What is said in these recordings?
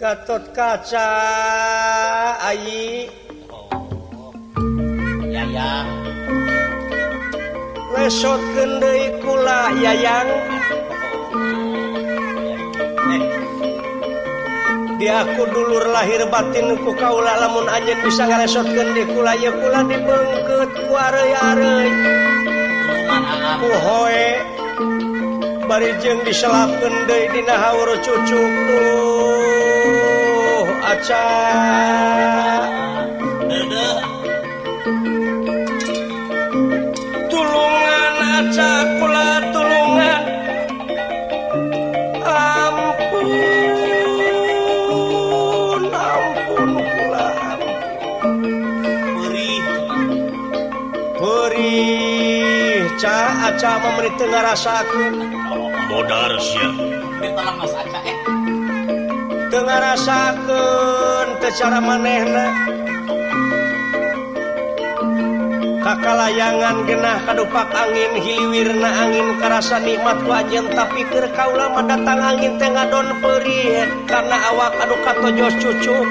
Gatot Kaca ayi. Oh. Yayang. Lesotkeun deui kula Yayang. Di aku dulur lahir batin ku kaula lamun anjeun bisa ngalesotkeun deui kula ieu kula dibeungkeut ku areuy-areuy. Ku hoe bari jeung diselapkeun deui dina haur cucuk tuh aca. Tulungan aca kula tulungan. Ampun ampun kula perih perih ca aca mah teu ngarasakeun modar sia ditolong Mas Aca teu ngarasakeun teu cara manehna kakalayangan genah kadupak angin hiliwirna angin karasa nikmat ku anjeun tapi keur kaula mah datang angin teh ngadon perih karena awak anu katojos cucuk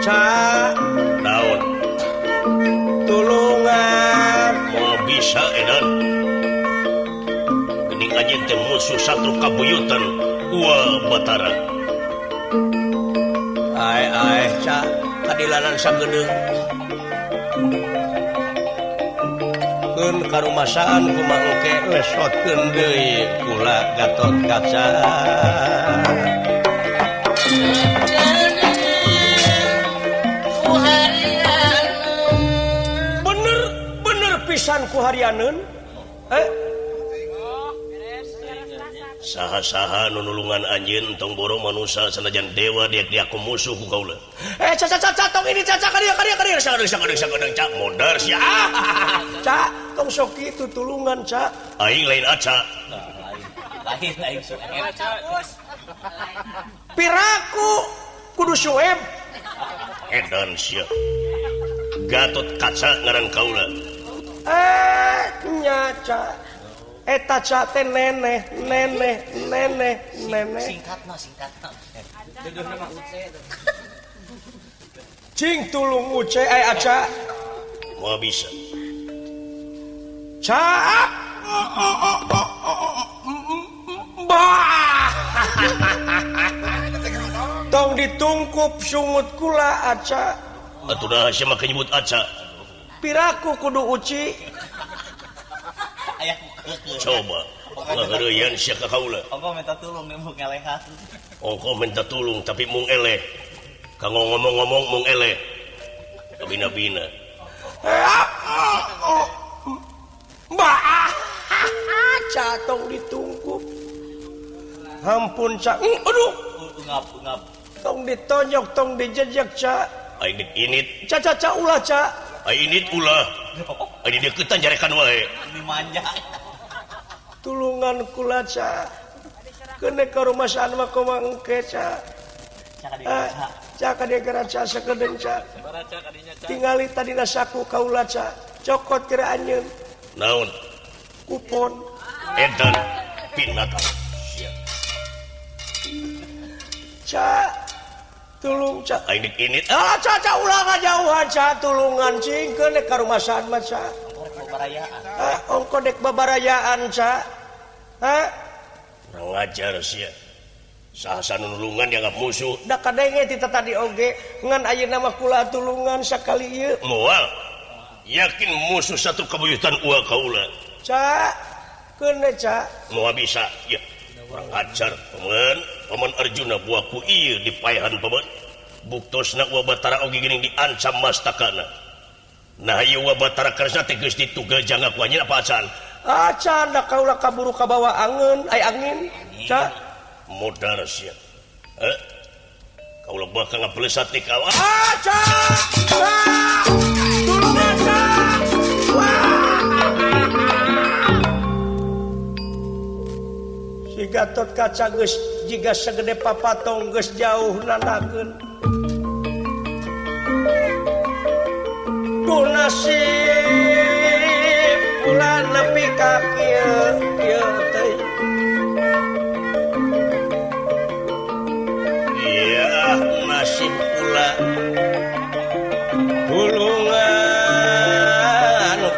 ca naon tulungan moal bisa edan geuning anjeun teh musuh satru kabuyutan Wa Batara ae ae ca kadilanan sagedeung keun karumasaan kumaha engke lesotkeun deui kula Gatot Kaca. Bener bener pisan ku harianeun saha-saha nu nulungan anjeun tong boro manusa sanajan dewa dia diaku musuh ku kaula. Ca ca ca tong ini ca ca ka dieu ka dieu ka dieu sagedeung sagedeung sagedeung ca modar sia. Ca tong sok kitu tulungan ca. Aing lain aca. Lain lain sueb. Piraku kudu sueb. Edan sia. Gatot Kaca ngaran kaula. Nya ca. Eta ca teh neneh neneh neneh neneh singkatna singkatna cing tulung uce ai aca moal bisa ca bah tong ditungkup sungut kula aca atuh dah sia mah nyebut aca piraku kudu uci aya. Coba ngaheureuyan sia ka kaula. Ongko minta tulung mung ngelehan. Ongko minta tulung tapi mung eleh. Kanggo ngomong-ngomong mung eleh. Kabina-bina. Bah. Ca tong ditungkup. Hampun ca. Aduh. Ungap ungap. Tong ditonjok tong dijejek ca. Aing dik init. Ca ca ca ulah ca. Aing init ulah. Aing deuketan jarekan wae. Ini manja. Tulungan kula ca. Keun ka rumasaan mah kumaha engke ca. Ca ka dieu ca sakedeung ca. Tingali tadina saku kaula ca. Cokot keur anjeun. Naon? Kupon. Edan pinat. Ca tulung ca. Aing dik init. Ah ca ca ulah ngajauhan ca tulungan cing keun ka rumasaan mah ca. Ongko dek babarayaan ca. Ha? Urang ngajar sia. Saha nu nulungan dianggap musuh. Da kadenge ti tadi oge ngan ayeuna mah kula tulungan sakali ieu. Moal. Yakin musuh satu kabuyutan ua kaula. Ca, keun ca. Moal bisa. Ya. Urang ajar paman, paman Arjuna buah ku ieu dipaehan paman. Buktosna Wa Batara oge geuning diancam mastakana. Nah ieu Wa Batara Kresna teh geus ditugel jangga ku anjeun apa acan? Acan da kaula kaburu kabawa angeun, ai angin. Ca modar sia. Kaula bakal ngapelesat ti kau. Ah, ca! Tulungan ca! Si Gatot Kaca geus jiga segede papatong geus jauh nanakeun. Duh nasib kula nepi ka kieu kieu teh. Ya nasib kula tulungan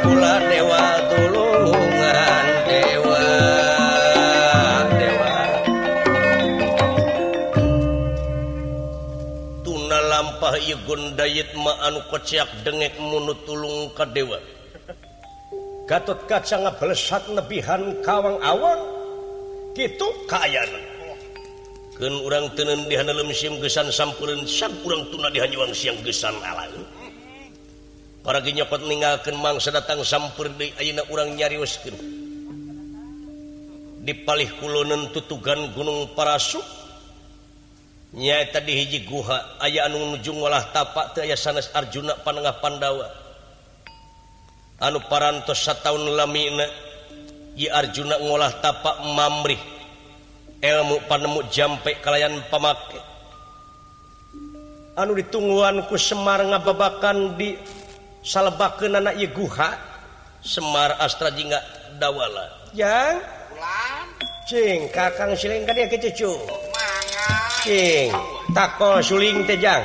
kula dewa tulungan dewa dewa tuna lampah ieu gondayit ma anu kociak dengek munu tulung ka dewa Gatot Kaca ngablesat nebihan kawang-awang kitu kaayana keun urang teuneun di haneuleum sim geusan sampureun sag urang tuna di hanyuang siang geusan alaeun paragi nyokot ninggalkeun mangsa datang sampeur deui ayeuna urang nyarioskeun di palih kuloneun tutugan Gunung Parasu nyaeta di hiji guha aya anu nuju ngolah tapak teu aya sanes Arjuna panengah Pandawa anu parantos sataun lamina Yi Arjuna ngolah tapak mamrih ilmu panemu jampe kalayan pamake anu ditungguan ku Semar ngababakan di salebakeunana ieu guha Semar Astra Jingga Dawala yang cing kakang siling ka dieu cucu cing takol suling teh jang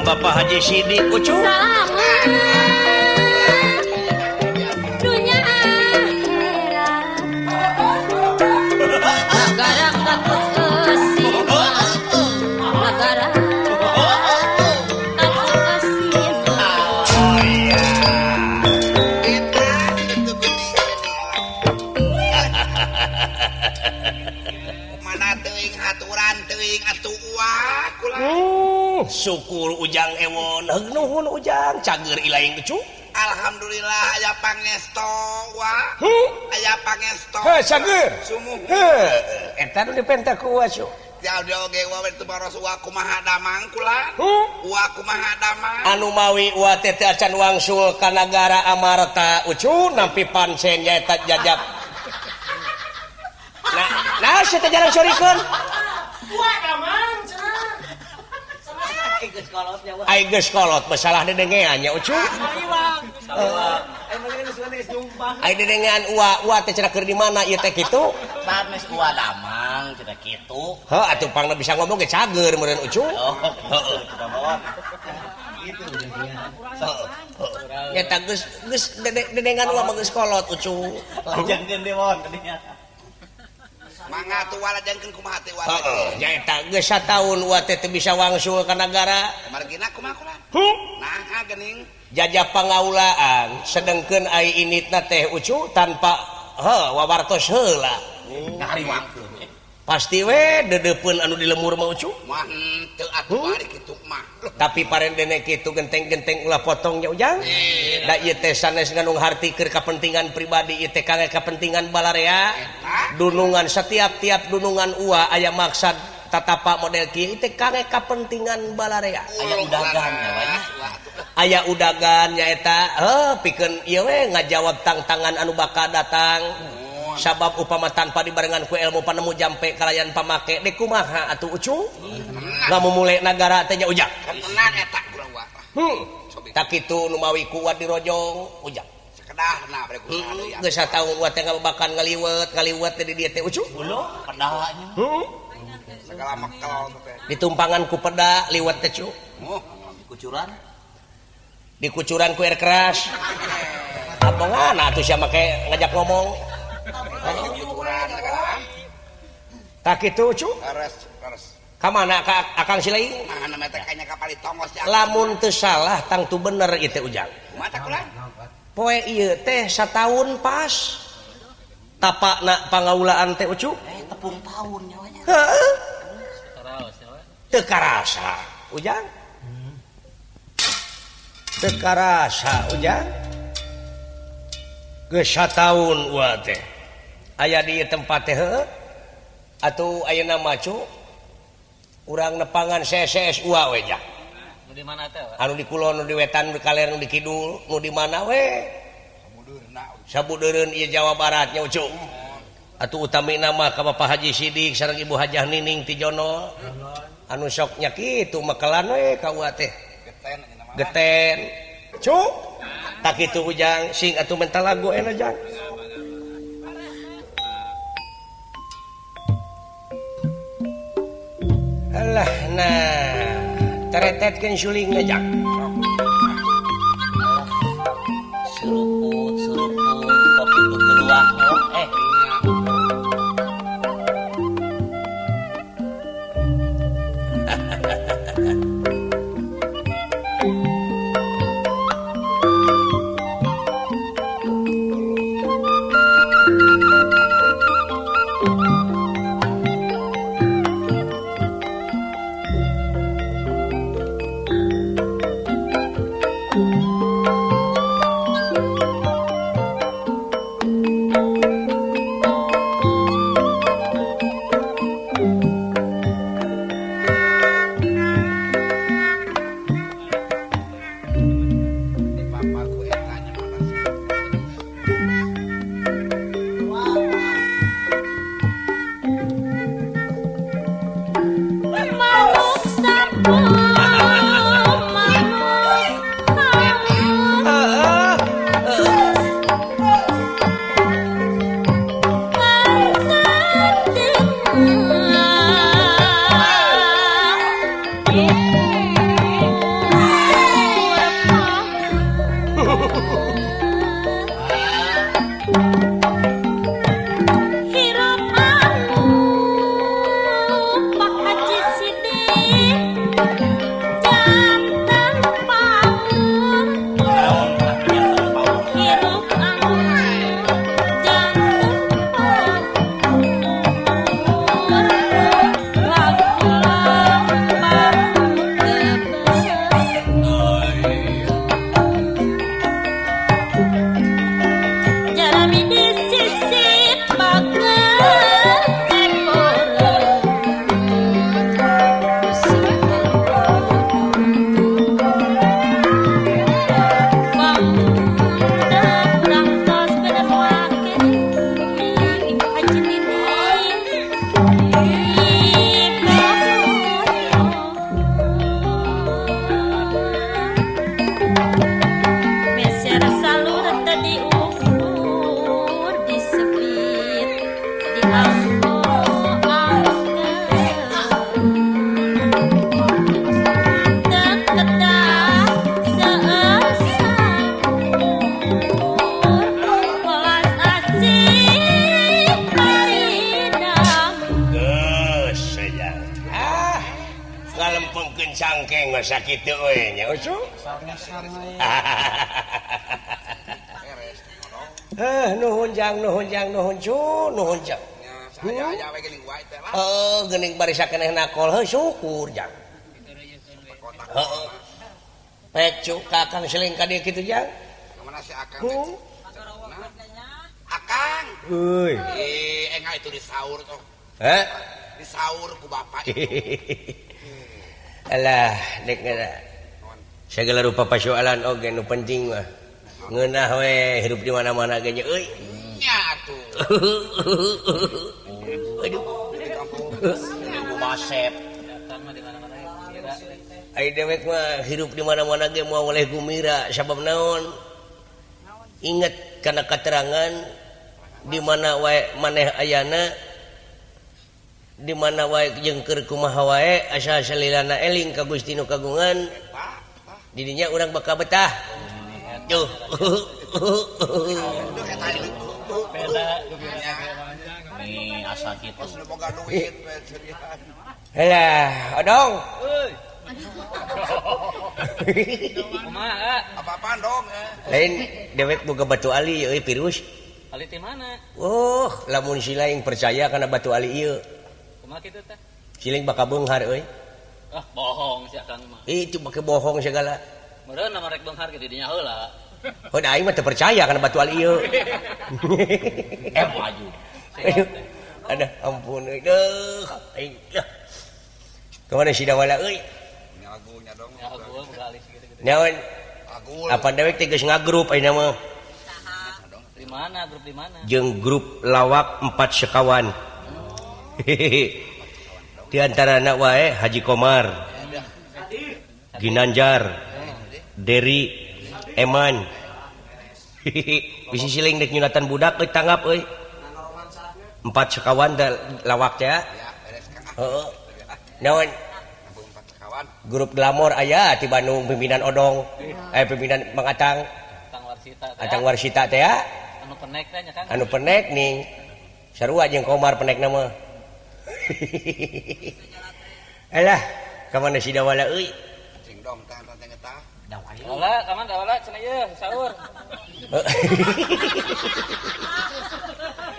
Bapak Haji Sidik ucu dunia akhirat negara takut kesima negara takut kesima. Oh iya mana teuing aturan teuing atuh uak kula. Syukur ujang ewon heug nuhun ujang cager ilaing ucu. Alhamdulillah aya pangesto wa. Aya pangesto. Heuh cager. Sumuhun. Heuh eta nu dipenta ku wa cu. Jauh oge wa teu baros wa kumaha damang kula. Wa kumaha damang. Anu mawi wa teh teu acan wangsul ka nagara Amarta ucu nampi pancen nyaeta jajap. Nah, nah sia teh jarang sorikeun. Wa damang cenah. Ai geus kolot masalah dedengean nya ucu. Ai dedengean ua ua teh cenah keur di mana ieu teh kitu? Sanes ua damang cenah kitu. Heuh atuh pangna bisa ngomong ge cager meureun ucu. Heeh kita bawa. Gitu. Eta geus geus dedengean ua mah geus kolot ucu. Lajengkeun deui won tadinya. Mangga atuh walajengkeun kumaha teh wa. Heeh, nyaeta geus sataun wa teh teu bisa wangsul ka nagara. Margina kumaha kula? Nah, geuning jajah pangaulaan sedengkeun ai initna teh ucu tanpa heuh wawartos heula. Ngahariwangkeun. Pasti we dedeupeun anu di lemur mah ucu. Mah henteu atuh ari kitu mah. Tapi parendene kitu genteng-genteng ulah potong nya ujang. Da ieu teh sanes ngandung harti keur kapentingan pribadi ieu teh kangge kapentingan balarea. Dunungan setiap-tiap dunungan ua aya maksad tatapa model kieu ieu teh kangge kapentingan balarea. Aya udagan nya we. Aya udagan nyaeta heuh pikeun ieu we ngajawab tangtangan anu bakal datang. Sabab upama tanpa dibarengan ku ilmu panemu jampe kalayan pamake dek kumaha atuh ucu ngamumule nagara teh nya ujang tenan eta kurang wa tak kitu nu mawi kuat dirojong ujang sakedahna bare kumaha deui geus sataun wa teh ngababakan ngaliwet ngaliwet di dieu teh ucu ulo pedahnya segala mekel teh ditumpangan ku peda liwet teh cu dikucuran dikucuran ku air keras abongan atuh sia make ngajak ngomong tak kitu cu ka mana ka akang silaing lamun teu salah tangtu bener ieu teh ujang poe ieu teh sataun pas tapakna pangaulaan teh ucu tepung taun nyawanya heuh teu karasa ujang teu karasa ujang geus sataun wa teh aya di tempat teh atuh ayeuna mah cu urang nepangan CSS ua we nya. Nu di mana teh? Anu di kulon, nu di wetan, nu di kaler, nu di kidul, nu di mana we? Sabudeureun ieu Jawa Barat nya ucu. Atuh utamina mah ka Bapak Haji Sidik sareng Ibu Hajah Nining ti Jono. Anu sok nya kitu mekelan we ka ua teh. Geten. Cu. Tak kitu ujang sing atuh mental lagu enak jang. Alah nah teretetkeun suling jang. Seruput seruput kopi keluar Ngalempengkeun cangkeng mah sakitu we nya ucu. Heh nuhun jang nuhun jang nuhun cu nuhun jang. Nya we geuning wae teh lah. Heuh geuning bari sakeneh nakol heuh syukur jang. Heeh. Pecu ka Akang seling ka dieu kitu jang. Ka mana si Akang teh? Akang. Euy. Enggak itu disaur tuh. Hah? Disaur ku bapak itu. Alah, dek geura. Segala rupa pasoalan oge nu penting mah. Ngeunah we hirup di mana-mana ge nya euy. Nya atuh. Aduh. Ibu Masep. Akang mah di mana-mana kira. Ai dewek mah hirup di mana-mana ge moal oleh gumira sabab naon? Ingat kana katerangan di mana wae maneh ayana di mana wae jeung keur kumaha wae asa salilana eling ka Gusti nu kagungan di dinya urang bakal betah. Tuh. Nih asa kitu. Halah, odong. Euy. Kumaha? Apa-apaan dong? Lain dewek boga batu ali euy virus. Ali ti mana? Oh, lamun si lain percaya kana batu ali ieu. Kumaha kitu teh? Siling bakal beunghar euy. Ah, bohong si Akang mah. Itu make bohong segala. Meureun mah rek beunghar ge di dinya heula. Oh, da aing mah teu percaya kana batu ali ieu. Maju. Aduh, ampun euy. Deuh, aing. Kemana si Dawala euy? Lagunya dong. Naon? Apa dewek teh geus ngagrup ayeuna mah. Di mana grup di mana? Jeung grup lawak 4 sekawan. Di antarana wae Haji Komar, Ginanjar, Deri, Eman. Bisi siling dek nyunatan budak euy tanggap euy. 4 sekawan da lawak teh. Heeh. Naon? Grup glamor aya ti Bandung pimpinan Odong, pimpinan Mang Atang. Atang Warsita teh. Atang Warsita teh ya. Anu penek teh nya Kang. Anu penek ning. Sarua jeung Komar penekna mah. Alah, ka mana si Dawala euy? Cing dong tah teh tah. Dawala, ka mana Dawala cenah ieu sahur.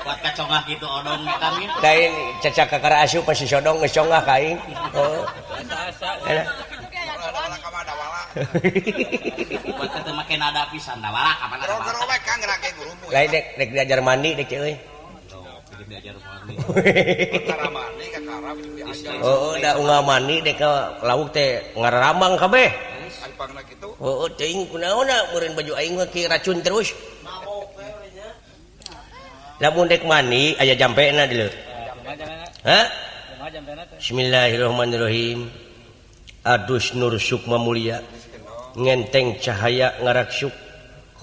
Kuat kacongah gitu odong kami. Lain cacak kakara asup pasti sodong geus congah ka aing. Heeh. Asa-asa. Dawala ka mana Dawala? Kuat teh make nada pisan Dawala ka mana Dawala. Gero-gero we Kang geura ge gurumu. Lain dek diajar mandi dek euy. Diajar mandi. Cara mandi ka karab diajar. Heeh, da unggal mandi dek ka lauk teh ngaramang kabeh. Ai pangna kitu. Heeh, teuing kunaonna meureun baju aing mah ki racun terus. Lamun dek mandi aya jampena di leuh. Hah? Bismillahirrahmanirrahim. Adus nur sukma mulia ngenteng cahaya ngaraksuk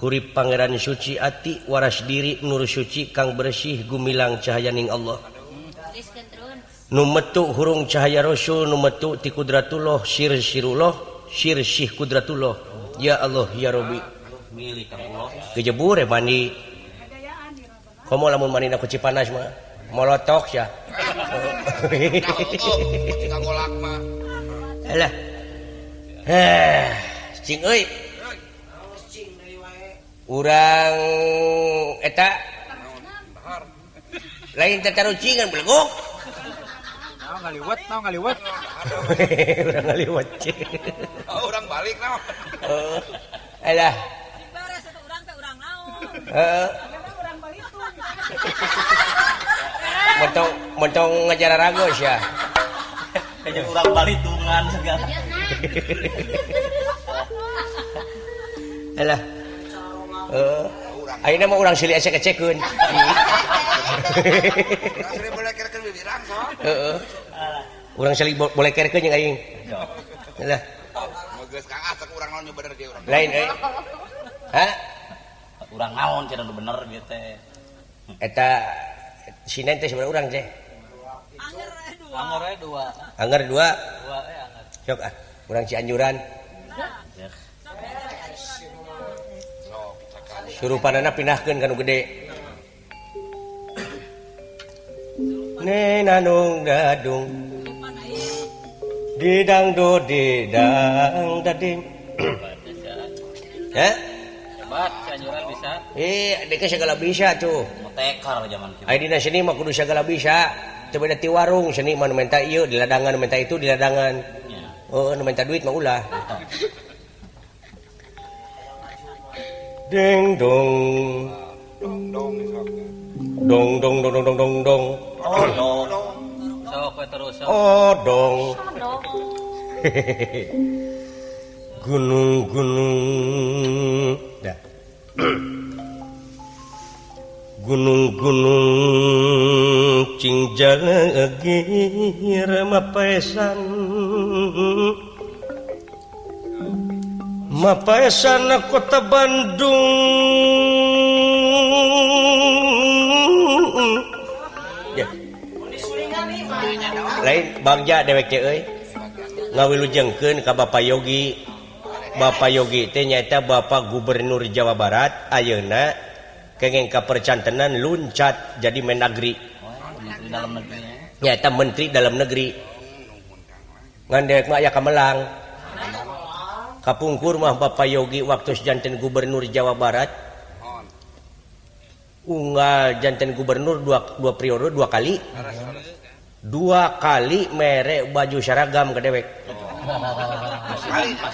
hurip pangeran suci ati waras diri nur suci kang bersih gumilang cahayaning Allah. Nu metu hurung cahaya rasul nu metu ti kudratullah sir sirullah sir sih kudratullah. Ya Allah ya Rabbi. Kejebur mandi. Komo lamun manina ku Cipanas mah molotok ya. Alah. Heh, cing euy. Urang eta lain tatarucingan beleguk. Naon ngaliwet, naon ngaliwet. Urang ngaliwet. Oh, urang balik naon. Heeh. Alah. Dibares atuh urang teh urang naon. Heeh. Mentong mentong ngajar ragos ya. Kayaknya urang balitungan segala. Alah. Heeh. Ayeuna mah urang silih ecek-ecekeun. Urang silih bolekerkeun bibirang sok. Heeh. Urang silih bolekerkeun jeung aing. Alah. Geus Kang ah cek urang naon nu bener ge urang. Lain euy. Hah? Urang naon cenah nu bener ieu teh. Eta sinen teh sebenarnya urang teh. Anger we dua. Anger dua. Dua we anger. Sok ah, urang Cianjuran. Surupanana pindahkeun ka nu gede. Nenanung dadung Didang do didang dading. Heh? Hebat, Cianjuran bisa. Deka segala bisa tuh. Motekar zaman kieu. Ai dina seni mah kudu segala bisa. Teu beda ti warung seni mah nu menta ieu di ladangan, nu menta itu di ladangan. Oh, nu menta duit mah ulah. Ding dong. Dong dong sok. Dong dong dong dong dong dong. Oh dong. Sok we terus. Oh dong. Gunung-gunung. Dah. Gunung-gunung cing jalagir mapaesan. Mapaesan kota Bandung. Ya. Lain bagja dewek teh euy. Ngawilujengkeun ka Bapak Yogi. Bapak Yogi teh nyaeta Bapak Gubernur Jawa Barat ayeuna kenging ka percantenan luncat jadi Mendagri. Menteri Dalam Negeri. Nyaeta Menteri Dalam Negeri. Ngan dewek mah aya kamelang. Kapungkur mah Bapak Yogi waktu janten Gubernur Jawa Barat. Unggal janten gubernur dua periode dua kali. Dua kali mere baju seragam ke dewek.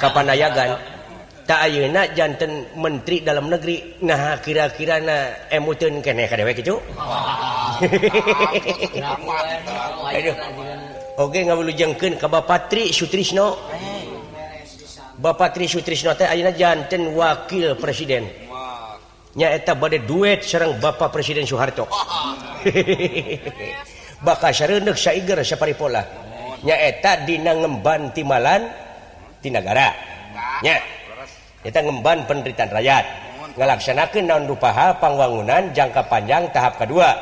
Kapanayagan. Tak ayeuna janten Menteri Dalam Negeri. Nah kira-kira na emuteun keneh ka dewek kitu. Aduh. Oge ngawilujengkeun ka Bapak Tri Sutrisno. Bapak Tri Sutrisno teh ayeuna janten wakil presiden. Nyaeta bade duet sareng Bapak Presiden Soeharto. Bakal sareundeuk saiger saparipola. Nyaeta dina ngemban timalan ti nagara. Nya. Eta ngemban penderitaan rakyat. Ngalaksanakeun naon rupa hal pangwangunan jangka panjang tahap kedua.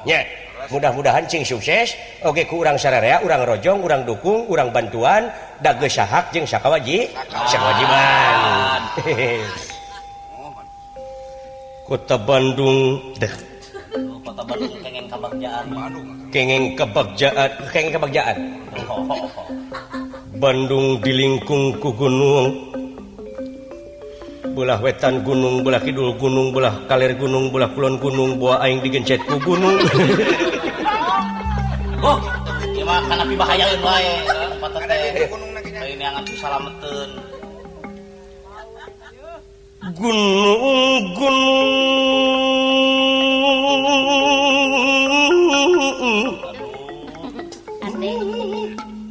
Nya. Mudah-mudahan cing sukses. Oge ku urang sararea, urang rojong, urang dukung, urang bantuan, da geus sahak jeung sakawajiban. Kota Bandung deh. Kota Bandung kenging kebagjaan. Kenging kebagjaan, kenging kebagjaan. Bandung dilingkung ku gunung. Belah wetan gunung, belah kidul gunung, belah kaler gunung, belah kulon gunung, buah aing digencet ku gunung. Oh, ieu mah kana pibahayaeun wae tempat teh. Lain neangan pisalameteun. Gunung gunung.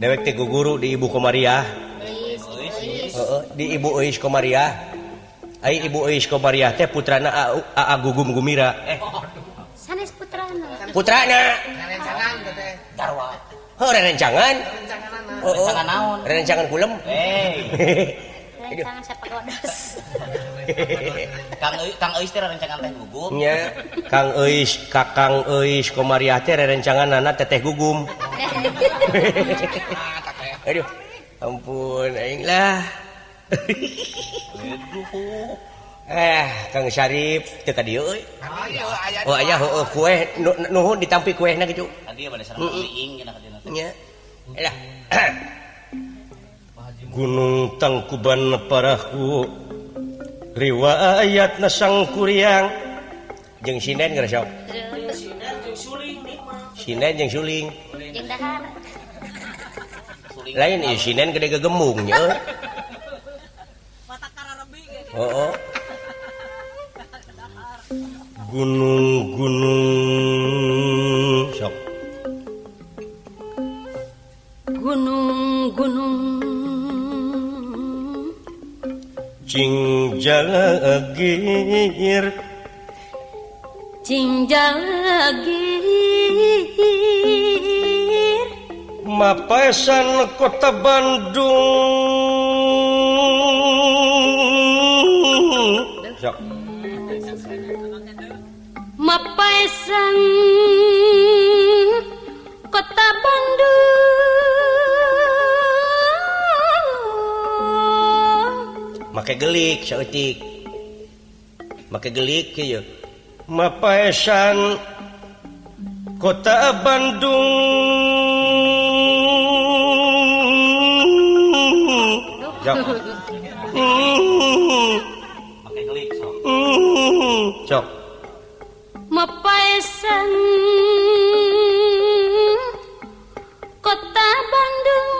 Dewek teh guru di Ibu Komariah. Heeh, di Ibu Euis Komariah. Ai Ibu Euis Komariah teh putrana Aa Gugum Gumira. Sanes putrana. Putrana. Rerencangan teh. Darwa. Heuh rerencangan. Rerencangan naon? Rerencangan kulem. Hei. Rerencangan sapagodos. Kang Euis teh rerencangan teh gugum. Nya, Kang Euis, Kakang Euis Komariah teh rerencanganana teteh gugum. Aduh, ampun aing lah. Kang Syarif teu ka dieu euy. Oh aya heueuh kueh nuhun ditampi kuehna kitu. Tadi bade sareng liing cenah ka dieu teh. Nya. Lah. Gunung Tangkuban Parahu riwayatna Sang Kuryang jeung sinden geus sok. Sinden jeung suling. Jeung dahar. Lain ieu sinden gede gegemung nya. Oh, oh. Gunung-gunung sok. Gunung-gunung cing jalagir. Cing jalagir. Mapaesan kota Bandung. Sok. Mapaesan kota Bandung. Make gelik saeutik. Make gelik kieu. Mapaesan kota Bandung. Sok. Make gelik sok. Sok. Mapaesan Kota Bandung.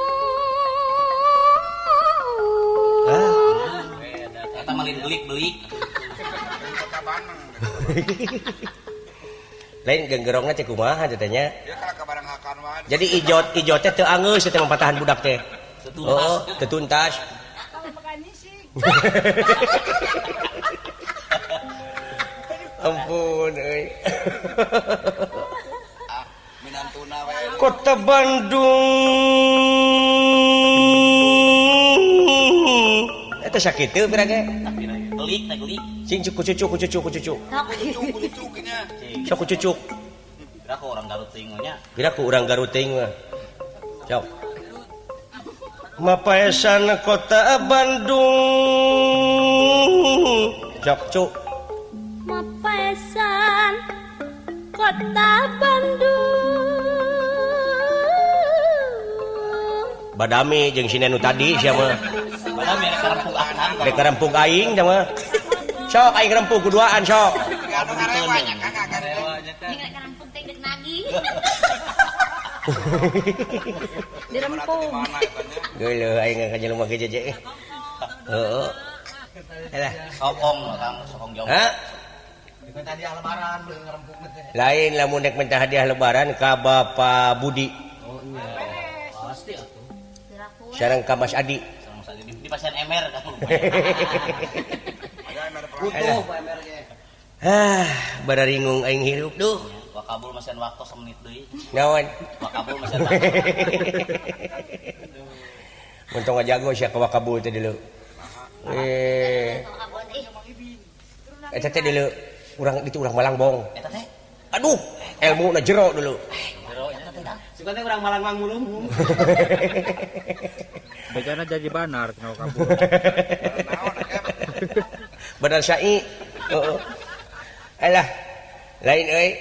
Eta mah lain gelik-belik. Kota Bandung. Lain genggerongna teh kumaha teh nya. Dia kalah ka barang hakan wae. Jadi ijot teh teu angeus teh patahan budak teh. Oh, teu tuntas. Ampun euy. Minantuna wae. Kota Bandung. Eta sakitu pira ge? Gelik teh gelik. Cing cucu cucu cucu cucu. Cucu nya. Sok cucuk. Kira ku urang Garut teuing mah nya. Kira ku urang Garut teuing mah. Sok. Mapaesan Kota Bandung. Sok cuk. Mapaesan Kota Bandung. Badami jeung si nu tadi sia mah. Badami rek rempug aing. Rek rempug aing teh mah. Sok aing rempug kuduaan sok. Anu ngarewa nya Kang. Jeung rek rempug teh deuk nagih. Dirempug. Geuleuh aing ka jelema ge jeje. Heeh. Alah, sokong Kang, sokong jauh. Hah? Minta hadiah lebaran beuh ngerempug teh. Lain lamun rek minta hadiah lebaran ka Bapak Budi. Oh iya. Pasti atuh. Sareng ka Mas Adi. Sareng Mas Adi di pasian MR kan. Butuh Pak MR ge. Ah, bararingung aing hirup duh. Wa kabul masian waktu semenit deui. Naon? Wa kabul masian waktu. Untung ngajago sia ka wakabul teh deuleu. Eta teh deuleu urang ditu urang Malangbong. Eta teh? Aduh, elmuna jero dulu. Jero eta teh. Sugan teh urang Malang mangmulung. Bejana jadi banar kana wakabul. Banar sai. Heeh. Alah, lain euy.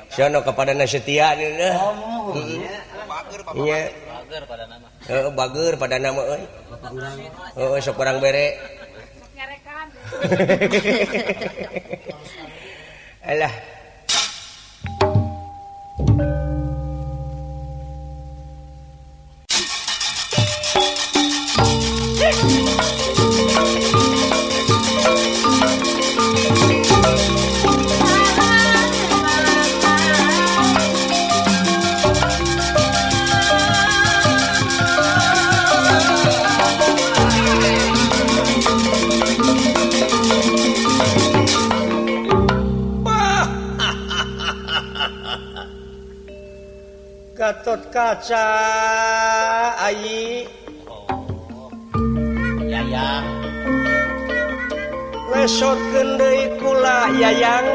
Sono kepadana setia deuleuh. Oh, bager bapak. Nya. Bager padana mah. Heeh, bager padana mah euy. Bapak urang. Heeh, sok urang bere. Nyarekan. Alah. Gatot Kaca ayi. Oh. Yayang. Lesotkeun deui kula Yayang.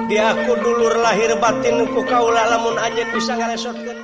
Di aku dulur lahir batin ku kaula lamun anjeun bisa ngaresotkeun.